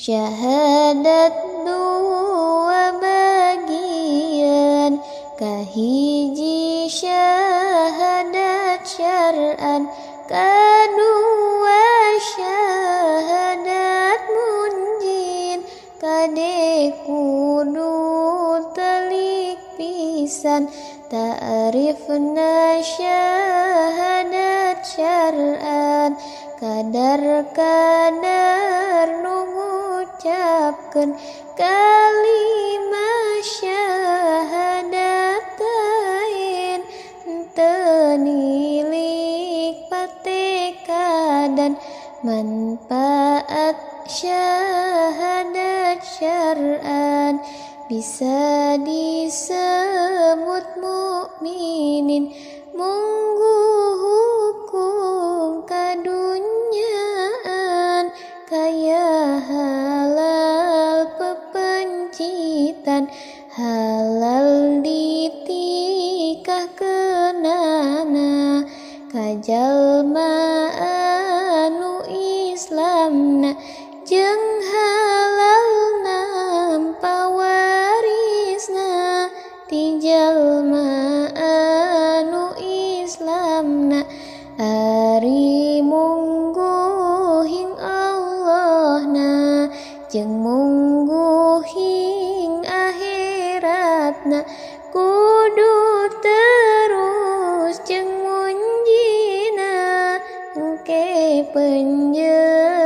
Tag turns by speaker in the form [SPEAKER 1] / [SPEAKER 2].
[SPEAKER 1] Syahadat dua bagian, kahiji syahadat syar'an, kadua syahadat munjin. Kade kudu telik pisan ta'rifna syahadat syar'an, kadar-kadar nu ngucapkeun kalimah syahadatain, teu nilik patekadan manfaat syahadat syar'an. Bisa disebut mukminin munggu hukum kadunyaan, kaya halal pepencitan, halal ditikah kenana, kajalma anu Islamna jeung halal nampa warisna, ti jalma anu Islamna ari mungguhing Allahna jeung mungguhing akhiratna, kudu terus jeung munjina, engke penjengan